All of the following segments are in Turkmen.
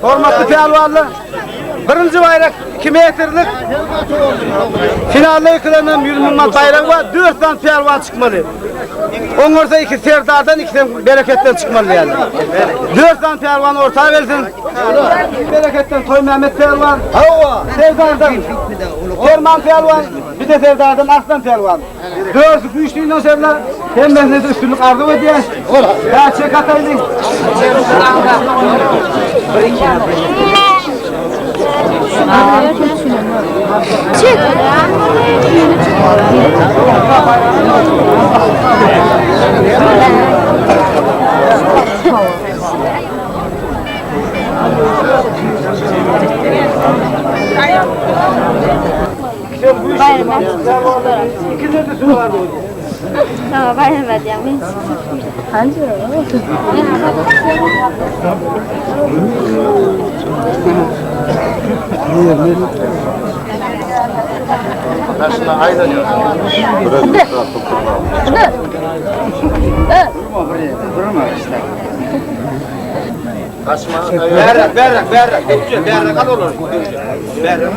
Hormatly pälwanlar, birinji baýrak 2 metrlik. Finalda ýykylan hem 100 müň manat baýragy bar. 4 sany pälwan çykmaly. Oňarsa iki Serdardan, iki hem Bereketden çykmaly diýýärler. 4 sany pälwan orta gelsin. Bereketden Toýmämmet pälwan. Hawa, Serdardan Perman pälwan, bir de Serdardan Arslan pälwan. Dördüsi güýçli ýygnanyşarlar. Hemmesine de üstünlik arzuw edýäs. Ýa çek ataýlyň. Çek. Berrak, berrak, berrak. Berrak al olary. Berrak.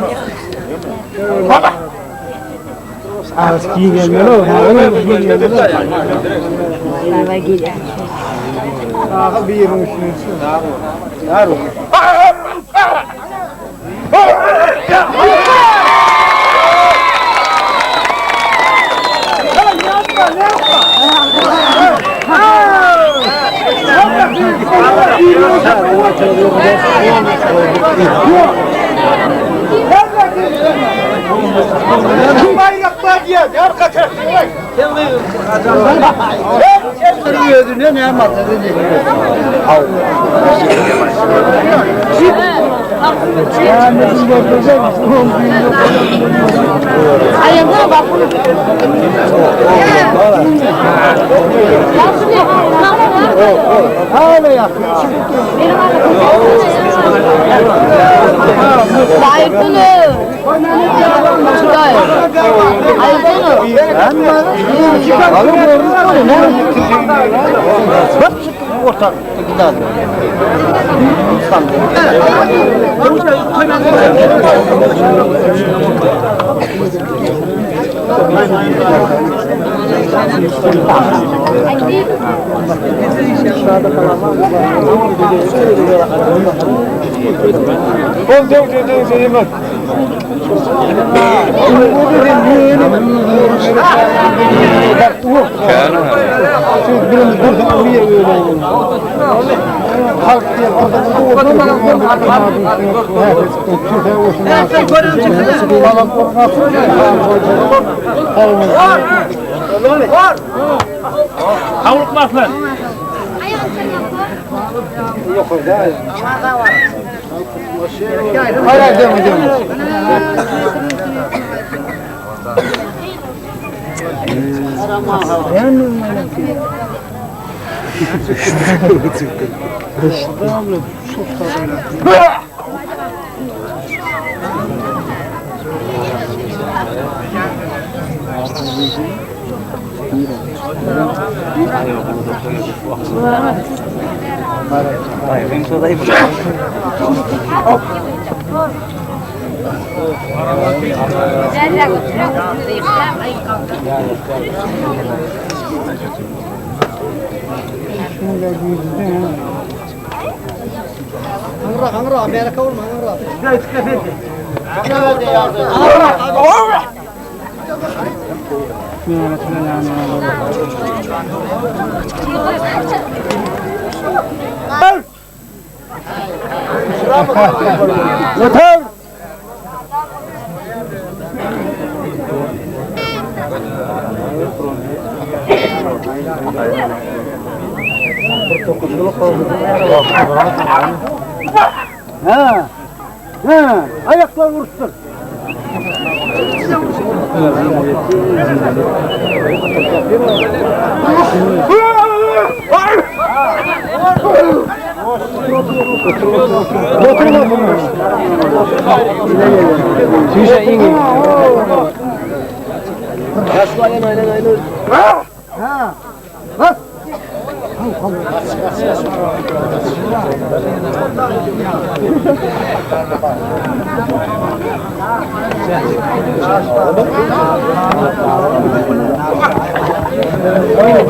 Aýaklar urupdyr.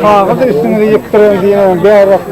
Kagyz üstüňizi ýykdyran diýen bärak